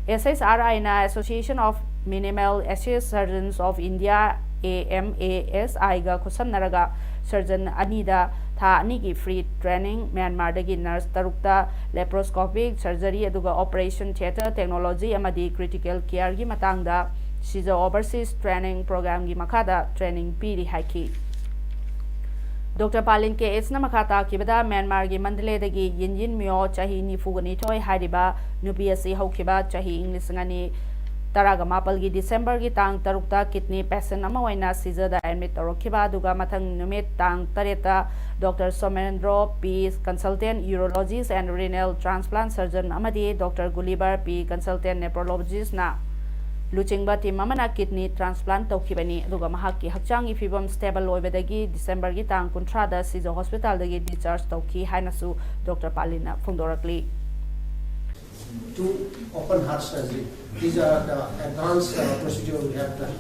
ꯑꯦꯁ ꯑꯩꯆ ꯑꯥꯔ ꯑꯥꯏꯅ Association of Minimal Assist Surgeons of India, A M A S I ꯒ ꯈꯨꯠꯁꯝꯅꯔꯒ ꯁꯔꯖꯟ ꯑꯅꯤꯗ ꯊꯥ ꯑꯅꯤꯒꯤ free training, ꯃ꯭ꯌꯥꯟꯃꯥꯔꯗꯒꯤ ꯅꯔꯁ ꯇꯔꯨꯛꯇ laparoscopic surgery ꯑꯗꯨꯒ operation theatre technology ꯑꯃꯗꯤ critical careꯒꯤ ꯃꯇꯥꯡꯗ ꯁꯤꯖ overseas training programꯒꯤ ꯃꯈꯥꯗ training ꯄꯤꯔꯤ ꯍꯥꯏꯈꯤ꯫ ꯗꯣꯛꯇꯔ ꯄꯥꯂꯤꯟ ꯀꯦ ꯑꯦꯁꯅ ꯃꯈꯥ ꯇꯥꯈꯤꯕꯗ, ꯃ꯭ꯌꯥꯟꯃꯥꯔꯒꯤ ꯃꯟꯗꯂꯦꯗꯒꯤ ꯌꯤꯟ ꯌꯤꯟ ꯃꯤꯌꯣ, ꯆꯍꯤ ꯅꯤꯐꯨꯒ ꯅꯤꯊꯣꯏ ꯍꯥꯏꯔꯤꯕ ꯅꯨꯄꯤ ꯑꯁꯤ ꯍꯧꯈꯤꯕ ꯆꯍꯤ ꯏꯪ ꯂꯤꯁꯤꯡ ꯑꯅꯤ ꯇꯔꯥꯒ ꯃꯥꯄꯜꯒꯤ ꯗꯤꯁꯦꯝꯕꯔꯒꯤ ꯇꯥꯡ ꯇꯔꯨꯛꯇ kidney patient ꯑꯃ ꯑꯣꯏꯅ ꯁꯤꯖꯗ admit ꯇꯧꯔꯛꯈꯤꯕ, ꯑꯗꯨꯒ ꯃꯊꯪ ꯅꯨꯃꯤꯠ ꯇꯥꯡ ꯇꯔꯦꯠꯇ doctor Somendro P, consultant urologist and renal transplant surgeon ꯑꯃꯗꯤ ꯗꯣꯛꯇꯔ ꯒꯨꯂꯤꯕꯔ ꯄꯤ, consultant nephrologistꯅ ꯂꯨꯆꯤꯡꯕ ꯇꯤꯝ ꯑꯃꯅ kidney transplant ꯇꯧꯈꯤꯕꯅꯤ꯫ ꯑꯗꯨꯒ ꯃꯍꯥꯛꯀꯤ ꯍꯛꯆꯥꯡꯒꯤ ꯐꯤꯕꯝ stable ꯑꯣꯏꯕꯗꯒꯤ ꯗꯤꯁꯦꯝꯕꯔꯒꯤ ꯇꯥꯡ ꯀꯨꯟꯊ꯭ꯔꯥꯗ ꯁꯤꯖ ꯍꯣꯁꯄꯤꯇꯥꯜꯗꯒꯤ discharge ꯇꯧꯈꯤ ꯍꯥꯏꯅꯁꯨ doctor ꯄꯥꯂꯤꯟꯅ ꯐꯣꯡꯗꯣꯔꯛꯂꯤ꯫ To open heart surgery. These are the advanced uh, procedure we have done.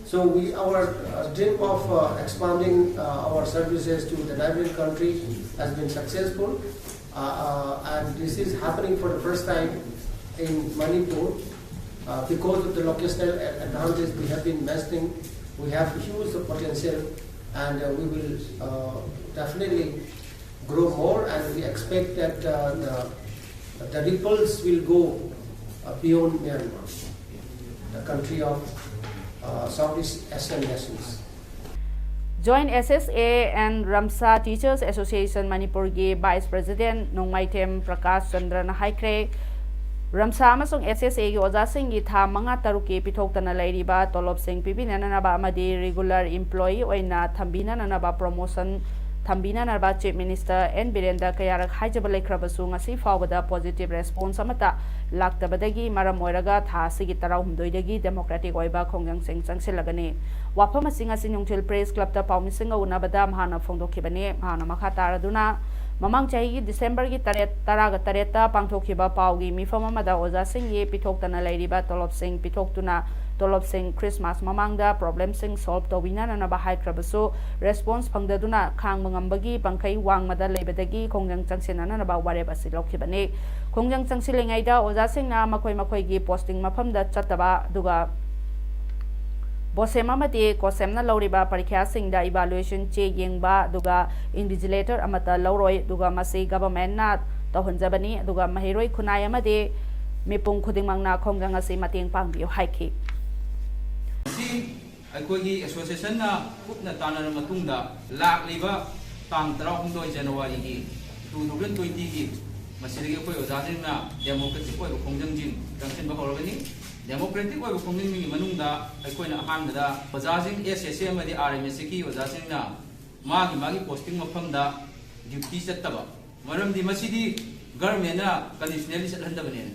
So we, our uh, dream of uh, expanding uh, our services to the neighboring country has been successful, uh, uh, and this is happening for the first time in Manipur. Uh, because of the locational a- advantage we have been mentioning, we have huge potential, and uh, we will uh, definitely grow more, and we expect that uh, the, the ripples will go uh, beyond Myanmar, the country of uh, Southeast Asian nations. Joint S S A and Ramsa Teachers Association ꯃꯅꯤꯄꯨꯔꯒꯤ vice president ꯅꯣꯡꯃꯥꯏꯊꯦꯝ ꯄ꯭ꯔꯀꯥꯁ ꯆꯟꯗ꯭ꯔꯅ ꯍꯥꯏꯈ꯭ꯔꯦ, ꯔꯝꯁꯥ ꯑꯃꯁꯨꯡ S S Aꯒꯤ ꯑꯣꯖꯥꯁꯤꯡꯒꯤ ꯊꯥ ꯃꯉꯥ ꯇꯔꯨꯛꯀꯤ ꯄꯤꯊꯣꯛꯇꯅ ꯂꯩꯔꯤꯕ ꯇꯣꯂꯣꯞꯁꯤꯡ ꯄꯤꯕꯤꯅꯅꯕ ꯑꯃꯗꯤ regular employee ꯑꯣꯏꯅ ꯊꯝꯕꯤꯅꯅꯕ promotion ꯊꯝꯕꯤꯅꯅꯕ Chief Minister N ꯕꯤꯔꯦꯟꯗ ꯀꯌꯥꯔꯛ ꯍꯥꯏꯖꯕ ꯂꯩꯈ꯭ꯔꯕꯁꯨ, ꯉꯁꯤ ꯐꯥꯎꯕꯗ positive response ꯑꯃꯠꯇ ꯂꯥꯛꯇꯕꯗꯒꯤ ꯃꯔꯝ ꯑꯣꯏꯔꯒ ꯊꯥ ꯑꯁꯤꯒꯤ ꯇꯔꯥꯍꯨꯝꯗꯣꯏꯗꯒꯤ democratic ꯑꯣꯏꯕ ꯈꯣꯡꯖꯪꯁꯤꯡ ꯆꯪꯁꯤꯜꯂꯒꯅꯤ꯫ ꯋꯥꯐꯝ ꯑꯁꯤ ꯉꯁꯤ ꯅꯨꯡꯊꯤꯜ press clubꯇ ꯄꯥꯎꯃꯤꯁꯤꯡꯒ ꯎꯅꯕꯗ ꯃꯍꯥꯛꯅ ꯐꯣꯡꯗꯣꯛꯈꯤꯕꯅꯤ꯫ ꯃꯍꯥꯛꯅ ꯃꯈꯥ ꯇꯥꯔꯗꯨꯅ, ꯃꯃꯥꯡ ꯆꯍꯤꯒꯤ ꯗꯤꯁꯦꯝꯕꯔꯒꯤ ꯇꯔꯦꯠ, ꯇꯔꯥꯒ ꯇꯔꯦꯠꯇ ꯄꯥꯡꯊꯣꯛꯈꯤꯕ ꯄꯥꯎꯒꯤ ꯃꯤꯐꯝ ꯑꯃꯗ ꯑꯣꯖꯥꯁꯤꯡꯒꯤ ꯄꯤꯊꯣꯛꯇꯅ ꯂꯩꯔꯤꯕ ꯇꯣꯂꯣꯞꯁꯤꯡ ꯄꯤꯊꯣꯛꯇꯨꯅ ꯇꯣꯂꯣꯞꯁꯤꯡ ꯈ꯭ꯔꯤꯁꯃꯥꯁ ꯃꯃꯥꯡꯗ ꯄ꯭ꯔꯣꯕ꯭ꯂꯦꯝꯁꯤꯡ ꯁꯣꯜꯕ ꯇꯧꯕꯤꯅꯅꯕ ꯍꯥꯏꯈ꯭ꯔꯕꯁꯨ, ꯔꯦꯁꯄꯣꯟꯁ ꯐꯪꯗꯗꯨꯅ ꯈꯥꯡꯕ ꯉꯝꯕꯒꯤ ꯄꯪꯈꯩ ꯋꯥꯡꯃꯗ ꯂꯩꯕꯗꯒꯤ ꯈꯣꯡꯖꯪ ꯆꯪꯁꯤꯟꯅꯅꯕ ꯋꯥꯔꯦꯞ ꯑꯁꯤ ꯂꯧꯈꯤꯕꯅꯤ꯫ ꯈꯣꯡꯖꯪ ꯆꯪꯁꯤꯜꯂꯤꯉꯩꯗ ꯑꯣꯖꯥꯁꯤꯡꯅ ꯃꯈꯣꯏ ꯃꯈꯣꯏꯒꯤ ꯄꯣꯁꯇꯤꯡ ꯃꯐꯝꯗ ꯆꯠꯇꯕ, ꯑꯗꯨꯒ ꯕꯣꯁꯦꯝ ꯑꯃꯗꯤ ꯀꯣꯁꯦꯝꯅ ꯂꯧꯔꯤꯕ ꯄꯔꯤꯈ꯭ꯌꯥꯁꯤꯡꯗ ꯏꯚꯥꯂꯨꯑꯦꯁꯟ ꯆꯦ ꯌꯦꯡꯕ, ꯑꯗꯨꯒ ꯏꯟꯚꯤꯖꯤꯂꯦꯇꯔ ꯑꯃꯠꯇ ꯂꯧꯔꯣꯏ, ꯑꯗꯨꯒ ꯃꯁꯤ ꯒꯚꯔꯟꯃꯦꯟꯠꯅ ꯇꯧꯍꯟꯖꯕꯅꯤ, ꯑꯗꯨꯒ ꯃꯍꯩꯔꯣꯏ ꯈꯨꯟꯅꯥꯏ ꯑꯃꯗꯤ ꯃꯤꯄꯨꯝ ꯈꯨꯗꯤꯡꯃꯛꯅ ꯈꯣꯡꯖꯪ ꯑꯁꯤ ꯃꯇꯦꯡ ꯄꯥꯡꯕꯤꯌꯨ ꯍꯥꯏꯈꯤ꯫ ꯃꯁꯤ ꯑꯩꯈꯣꯏꯒꯤ ꯑꯦꯁꯣꯁꯤꯌꯦꯁꯟꯅ ꯀꯨꯞꯅ ꯇꯥꯟꯅꯔꯕ ꯃꯇꯨꯡꯗ, ꯂꯥꯛꯂꯤꯕ ꯇꯥꯡ ꯇꯔꯥꯍꯨꯝꯗꯣꯏ ꯖꯅꯋꯥꯔꯤꯒꯤ ꯇꯨ ꯊꯥꯎꯖꯟ ꯇ꯭ꯋꯦꯟꯇꯤꯒꯤ ꯃꯁꯤꯗꯒꯤ ꯑꯩꯈꯣꯏ ꯑꯣꯖꯥꯁꯤꯡꯅ ꯗꯦꯃꯣꯀ꯭ꯔꯦꯇꯤꯛ ꯑꯣꯏꯕ ꯈꯣꯡꯖꯪꯁꯤꯡ ꯆꯪꯁꯤꯟꯕ ꯍꯧꯔꯒꯅꯤ꯫ ꯗꯦꯃꯣꯀ꯭ꯔꯦꯇꯤꯛ ꯑꯣꯏꯕ ꯈꯣꯡꯖꯪꯁꯤꯡꯒꯤ ꯃꯅꯨꯡꯗ ꯑꯩꯈꯣꯏꯅ ꯑꯍꯥꯟꯕꯗ ꯑꯣꯖꯥꯁꯤꯡ, ꯑꯦꯁ ꯑꯦꯁ ꯑꯦ ꯑꯃꯗꯤ ꯑꯥꯔ ꯑꯦꯝ ꯑꯦꯁ ꯁꯤꯒꯤ ꯑꯣꯖꯥꯁꯤꯡꯅ ꯃꯥꯒꯤ ꯃꯥꯒꯤ ꯄꯣꯁꯇꯤꯡ ꯃꯐꯝꯗ ꯗ꯭ꯌꯨꯇꯤ ꯆꯠꯇꯕ, ꯃꯔꯝꯗꯤ ꯃꯁꯤꯗꯤ ꯒꯚꯔꯟꯃꯦꯟꯠꯅ ꯀꯟꯗꯤꯁꯅꯦꯜꯂꯤ ꯆꯠꯍꯟꯗꯕꯅꯦꯅ꯫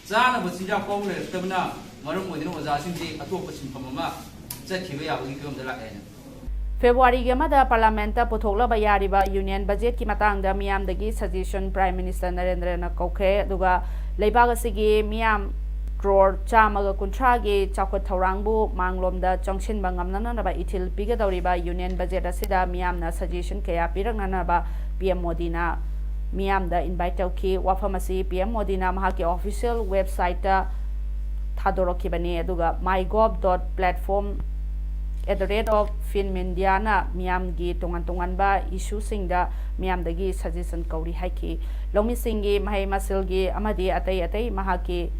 ꯆꯥꯅꯕ ꯆꯤꯟꯖꯥꯛ ꯐꯥꯎꯕ ꯂꯩꯔꯛꯇꯕꯅ ꯃꯔꯝ ꯑꯣꯏꯗꯨꯅ ꯑꯣꯖꯥꯁꯤꯡꯁꯤ ꯑꯇꯣꯞꯄ ꯁꯤꯟꯐꯝ ꯑꯃ ꯆꯠꯈꯤꯕ ꯌꯥꯕꯒꯤ ꯐꯤꯕꯝꯗ ꯂꯥꯛꯑꯦꯅ꯫ ꯐꯦꯕ꯭ꯔꯨꯋꯥꯔꯤꯒꯤ ꯑꯃꯗ ꯄꯥꯔꯂꯥꯃꯦꯟꯠꯇ ꯄꯨꯊꯣꯛꯂꯕ ꯌꯥꯔꯤꯕ ꯌꯨꯅꯤꯌꯟ ꯕꯖꯦꯠꯀꯤ ꯃꯇꯥꯡꯗ ꯃꯤꯌꯥꯝꯗꯒꯤ ꯁꯖꯦꯁꯟ ꯄ꯭ꯔꯥꯏꯝ ꯃꯤꯅꯤꯁꯇꯔ ꯅꯔꯦꯟꯗ꯭ꯔꯅ ꯀꯧꯈ꯭ꯔꯦ, ꯑꯗꯨꯒ ꯂꯩꯕꯥꯛ ꯑꯁꯤꯒꯤ ꯃꯤꯌꯥꯝ ꯀ꯭ꯔꯣꯔ ꯆꯥꯝꯃꯒ ꯀꯨꯟꯊ꯭ꯔꯥꯒꯤ ꯆꯥꯎꯈꯠ ꯊꯧꯔꯥꯡꯕꯨ ꯃꯥꯡꯂꯣꯝꯗ ꯆꯪꯁꯤꯟꯕ ꯉꯝꯅꯅꯕ ꯏꯊꯤꯜ ꯄꯤꯒꯗꯧꯔꯤꯕ ꯌꯨꯅꯤꯌꯟ ꯕꯖꯦꯠ ꯑꯁꯤꯗ ꯃꯤꯌꯥꯝꯅ ꯁꯖꯦꯁꯟ ꯀꯌꯥ ꯄꯤꯔꯛꯅꯅꯕ ꯄꯤ ꯑꯦꯝ ꯃꯣꯗꯤꯅ ꯃꯤꯌꯥꯝꯗ ꯏꯟꯚꯥꯏꯠ ꯇꯧꯈꯤ꯫ ꯋꯥꯐꯝ ꯑꯁꯤ ꯄꯤ ꯑꯦꯝ ꯃꯣꯗꯤꯅ ꯃꯍꯥꯛꯀꯤ ꯑꯣꯐꯤꯁꯤꯌꯦꯜ ꯋꯦꯕꯁꯥꯏꯠꯇ ꯊꯥꯗꯣꯔꯛꯈꯤꯕꯅꯤ, ꯑꯗꯨꯒ my gov dot platform at the rate of film India ꯅ ꯃꯤꯌꯥꯝꯒꯤ ꯇꯣꯉꯥꯟ ꯇꯣꯉꯥꯟꯕ ꯏꯁꯨꯁꯤꯡꯗ ꯃꯤꯌꯥꯝꯗꯒꯤ ꯁꯖꯦꯁꯟ ꯀꯧꯔꯤ ꯍꯥꯏꯈꯤ꯫ ꯂꯧꯃꯤꯁꯤꯡꯒꯤ, ꯃꯍꯩ ꯃꯁꯤꯡꯒꯤ ꯑꯃꯗꯤ ꯑꯇꯩ ꯑꯇꯩ ꯃꯍꯥꯛꯀꯤ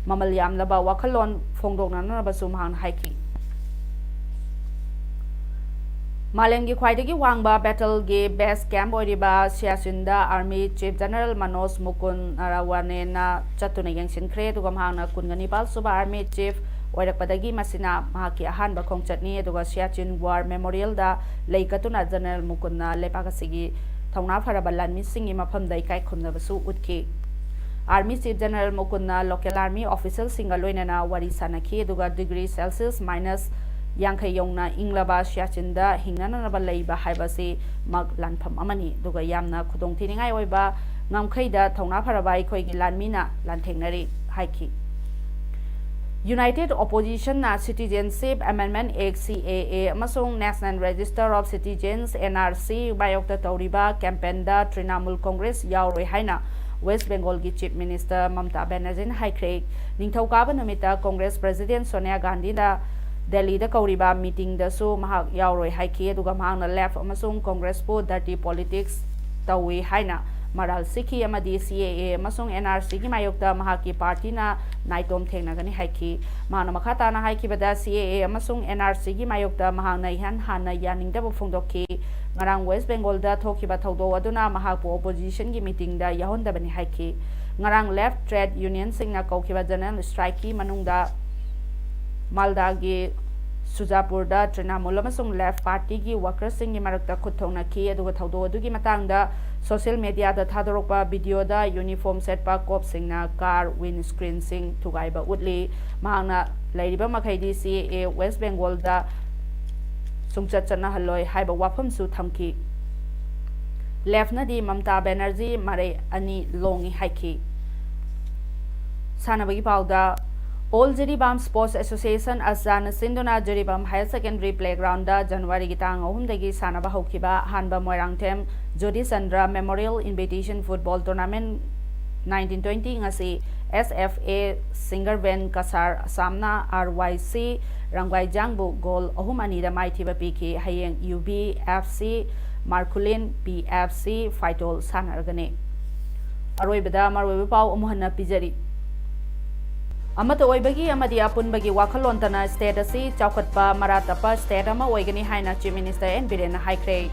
ꯃꯃꯜ ꯌꯥꯝꯂꯕ ꯋꯥꯈꯜꯂꯣꯟ ꯐꯣꯡꯗꯣꯛꯅꯅꯕꯁꯨ ꯃꯍꯥꯛꯅ ꯍꯥꯏꯈꯤ꯫ ꯃꯥꯂꯦꯝꯒꯤ ꯈ꯭ꯋꯥꯏꯗꯒꯤ ꯋꯥꯡꯕ ꯕꯦꯇꯜꯒꯤ ꯕꯦꯁ ꯀꯦꯝꯞ ꯑꯣꯏꯔꯤꯕ ꯁꯤꯌꯥꯆꯤꯟꯗ ꯑꯥꯔꯃꯤ ꯆꯤꯐ ꯖꯦꯅꯔꯦꯜ ꯃꯅꯣꯖ ꯃꯨꯀꯨꯟ ꯅꯔꯋꯥꯅꯦꯅ ꯆꯠꯇꯨꯅ ꯌꯦꯡꯁꯤꯟꯈ꯭ꯔꯦ, ꯑꯗꯨꯒ ꯃꯍꯥꯛꯅ ꯀꯨꯟꯒ ꯅꯤꯄꯥꯜ ꯁꯨꯕ ꯑꯥꯔꯃꯤ ꯆꯤꯐ ꯑꯣꯏꯔꯛꯄꯗꯒꯤ ꯃꯁꯤꯅ ꯃꯍꯥꯛꯀꯤ ꯑꯍꯥꯟꯕ ꯈꯣꯡꯆꯠꯅꯤ꯫ ꯑꯗꯨꯒ ꯁꯤꯌꯥꯆꯤꯟ ꯋꯥꯔ ꯃꯦꯃꯣꯔꯤꯌꯦꯜꯗ ꯂꯩ ꯀꯠꯇꯨꯅ ꯖꯦꯅꯔꯦꯜ ꯃꯨꯀꯨꯟꯅ ꯂꯩꯕꯥꯛ ꯑꯁꯤꯒꯤ ꯊꯧꯅꯥ ꯐꯔꯕ ꯂꯥꯟꯃꯤꯁꯤꯡꯒꯤ ꯃꯐꯝꯗ ꯏꯀꯥꯏ ꯈꯨꯝꯅꯕꯁꯨ ꯎꯠꯈꯤ꯫ ꯑꯥꯔꯃꯤ ꯆꯤꯐ ꯖꯦꯅꯔꯦꯜ ꯃꯨꯀꯨꯟꯅ ꯂꯣꯀꯦꯜ ꯑꯥꯔꯃꯤ ꯑꯣꯐꯤꯁꯤꯌꯦꯜꯁꯤꯡꯒ ꯂꯣꯏꯅꯅ ꯋꯥꯔꯤ ꯁꯥꯅꯈꯤ, ꯑꯗꯨꯒ ꯗꯤꯒ꯭ꯔꯤ ꯁꯦꯜꯁꯤꯌꯁ ꯃꯥꯏꯅꯁ ꯌꯥꯡꯈꯩ ꯌꯧꯅ ꯏꯪꯂꯕ ꯁꯤꯌꯥꯆꯤꯟꯗ ꯍꯤꯡꯅꯅꯕ ꯂꯩꯕ ꯍꯥꯏꯕꯁꯤ ꯃꯛ ꯂꯥꯟꯐꯝ ꯑꯃꯅꯤ, ꯑꯗꯨꯒ ꯌꯥꯝꯅ ꯈꯨꯗꯣꯡꯊꯤꯅꯤꯡꯉꯥꯏ ꯑꯣꯏꯕ ꯉꯝꯈꯩꯗ ꯊꯧꯅꯥ ꯐꯔꯕ ꯑꯩꯈꯣꯏꯒꯤ ꯂꯥꯟꯃꯤꯅ ꯂꯥꯟꯊꯦꯡꯅꯔꯤ ꯍꯥꯏꯈꯤ꯫ United Opposition ꯅ Citizenship Amendment Act, C A A, ꯑꯃꯁꯨꯡ National Register of Citizens, N R C, ꯃꯥꯌꯣꯛꯇ ꯇꯧꯔꯤꯕ campaign ꯗ Trinamool Congress ꯌꯥꯎꯔꯣꯏ ꯍꯥꯏꯅ West Bengal ꯒꯤ Chief Minister Mamata Banerjee ꯅ ꯍꯥꯏꯈ꯭ꯔꯦ꯫ ꯅꯤꯡꯊꯧꯀꯥꯕ ꯅꯨꯃꯤꯠꯇ Congress President Sonia Gandhi ꯅ ꯗꯦꯜꯂꯤꯗꯁꯨ ꯀꯧꯔꯤꯕ meeting ꯗꯁꯨ ꯃꯍꯥꯛ ꯌꯥꯎꯔꯣꯏ ꯍꯥꯏꯈꯤ, ꯑꯗꯨꯒ ꯃꯍꯥꯛꯅ left ꯑꯃꯁꯨꯡ Congress ꯄꯨ dirty politics ꯇꯧꯏ ꯍꯥꯏꯅ ꯃꯔꯥꯜ ꯁꯤꯈꯤ ꯑꯃꯗꯤ C A A ꯑꯃꯁꯨꯡ N R C ꯒꯤ ꯃꯥꯌꯣꯛꯇ ꯃꯍꯥꯛꯀꯤ party ꯅ ꯅꯥꯏꯇꯣꯝ ꯊꯦꯡꯅꯒꯅꯤ ꯍꯥꯏꯈꯤ꯫ ꯃꯍꯥꯛꯅ ꯃꯈꯥ ꯇꯥꯅ ꯍꯥꯏꯈꯤꯕꯗ, C A A ꯑꯃꯁꯨꯡ N R C ꯒꯤ ꯃꯥꯌꯣꯛꯇ ꯃꯍꯥꯛꯅ ꯏꯍꯥꯟ ꯍꯥꯟꯅ ꯌꯥꯅꯤꯡꯗꯕ ꯐꯣꯡꯗꯣꯛꯈꯤ꯫ ꯉꯔꯥꯡ West Bengal ꯗ ꯊꯣꯛꯈꯤꯕ ꯊꯧꯗꯣꯛ ꯑꯗꯨꯅ ꯃꯍꯥꯛꯄꯨ opposition ꯒꯤ meeting ꯗ ꯌꯥꯎꯍꯟꯗꯕꯅꯤ ꯍꯥꯏꯈꯤ꯫ ꯉꯔꯥꯡ left trade union ꯁꯤꯡꯅ ꯀꯧꯈꯤꯕ general strike ꯀꯤ ꯃꯅꯨꯡꯗ ꯃꯥꯜꯗꯥꯒꯤ ꯁꯨꯖꯥꯄꯨꯔꯗ Trinamool ꯑꯃꯁꯨꯡ left party ꯒꯤ workers ꯁꯤꯡꯒꯤ ꯃꯔꯛꯇ ꯈꯨꯠ ꯊꯣꯛꯅꯈꯤ, ꯑꯗꯨꯒ ꯊꯧꯗꯣꯛ ꯑꯗꯨꯒꯤ ꯃꯇꯥꯡꯗ social media ꯗ ꯊꯥꯗꯣꯔꯛꯄ video ꯗ uniform ꯁꯦꯠꯄ cops ꯁꯤꯡꯅ car windscreen ꯁꯤꯡ ꯊꯨꯒꯥꯏꯕ ꯎꯠꯂꯤ꯫ ꯃꯍꯥꯛꯅ ꯂꯩꯔꯤꯕ ꯃꯈꯩꯗꯤ C A A West Bengal ꯗ ꯁꯨꯡꯆꯠ ꯆꯠꯅꯍꯜꯂꯣꯏ ꯍꯥꯏꯕ ꯋꯥꯐꯝꯁꯨ ꯊꯝꯈꯤ꯫ Left ꯅꯗꯤ Mamata Banerjee ꯃꯔꯩ ꯑꯅꯤ ꯂꯣꯡꯏ ꯍꯥꯏꯈꯤ꯫ ꯁꯥꯟꯅꯕꯒꯤ ꯄꯥꯎꯗ, All Jiribam Sports Association, ꯑꯁꯖꯥꯅ ꯁꯤꯟꯗꯨꯅ ꯖꯤꯔꯤꯕꯥꯝ Higher Secondary Playground ꯗ January ꯒꯤ ꯇꯥꯡ ꯑꯍꯨꯝꯗꯒꯤ ꯁꯥꯟꯅꯕ ꯍꯧꯈꯤꯕ ꯑꯍꯥꯟꯕ Moirangthem ꯖꯣꯇꯤ Chandra Memorial Invitation Football Tournament nineteen twenty ꯉꯁꯤ S F A ꯁꯤꯡꯒꯔꯕꯦꯟ Cachar ꯑꯁꯥꯝꯅ R Y C ꯔꯝꯒꯥꯏꯖꯥꯡꯕꯨ goal ꯑꯍꯨꯝ ꯑꯅꯤꯗ ꯃꯥꯏꯊꯤꯕ ꯄꯤꯈꯤ꯫ ꯍꯌꯦꯡ U B F C ꯃꯥꯔꯈꯨꯂꯤꯟ, P F C ꯐꯥꯏꯇꯣꯜ ꯁꯥꯟꯅꯔꯒꯅꯤ꯫ ꯑꯔꯣꯏꯕꯗ ꯃꯔꯨꯑꯣꯏꯕ ꯄꯥꯎ ꯑꯃꯨꯛ ꯍꯟꯅ ꯄꯤꯖꯔꯤ꯫ ꯑꯃꯠꯇ ꯑꯣꯏꯕꯒꯤ ꯑꯃꯗꯤ ꯑꯄꯨꯟꯕꯒꯤ ꯋꯥꯈꯜꯂꯣꯟꯇꯅ state ꯑꯁꯤ ꯆꯥꯎꯈꯠꯄ ꯃꯔꯥ ꯇꯞꯄ state ꯑꯃ ꯑꯣꯏꯒꯅꯤ ꯍꯥꯏꯅ Chief Minister N Biren ꯅ ꯍꯥꯏꯈ꯭ꯔꯦ꯫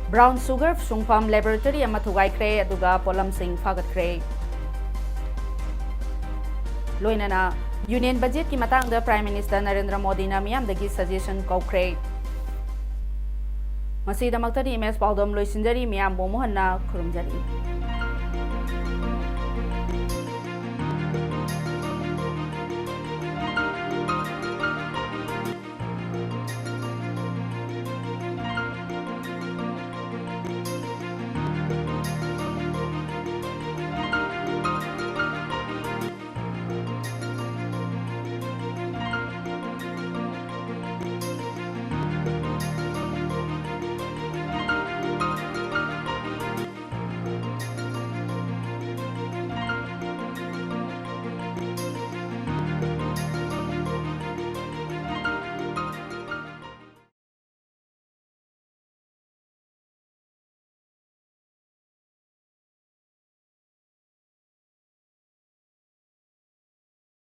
Brown sugar ꯁꯨꯡꯐꯝ laboratory ꯑꯃ ꯊꯨꯒꯥꯏꯈ꯭ꯔꯦ, ꯑꯗꯨꯒ ꯄꯣꯠꯂꯝꯁꯤꯡ ꯐꯥꯒꯠꯈ꯭ꯔꯦ꯫ ꯂꯣꯏꯅꯅ Union Budget ꯀꯤ ꯃꯇꯥꯡꯗ Prime Minister ꯅꯔꯦꯟꯗ꯭ꯔ ꯃꯣꯗꯤꯅ ꯃꯤꯌꯥꯝꯗꯒꯤ suggestion ꯀꯧꯈ꯭ꯔꯦ꯫ ꯉꯁꯤꯗꯃꯛꯇꯗꯤ ꯏꯃꯦꯖ ꯄꯥꯎꯗꯝ ꯂꯣꯏꯁꯤꯟꯖꯔꯤ꯫ ꯃꯤꯌꯥꯝꯕꯨ ꯑꯃꯨꯛ ꯍꯟꯅ ꯈꯨꯔꯨꯝꯖꯔꯤ꯫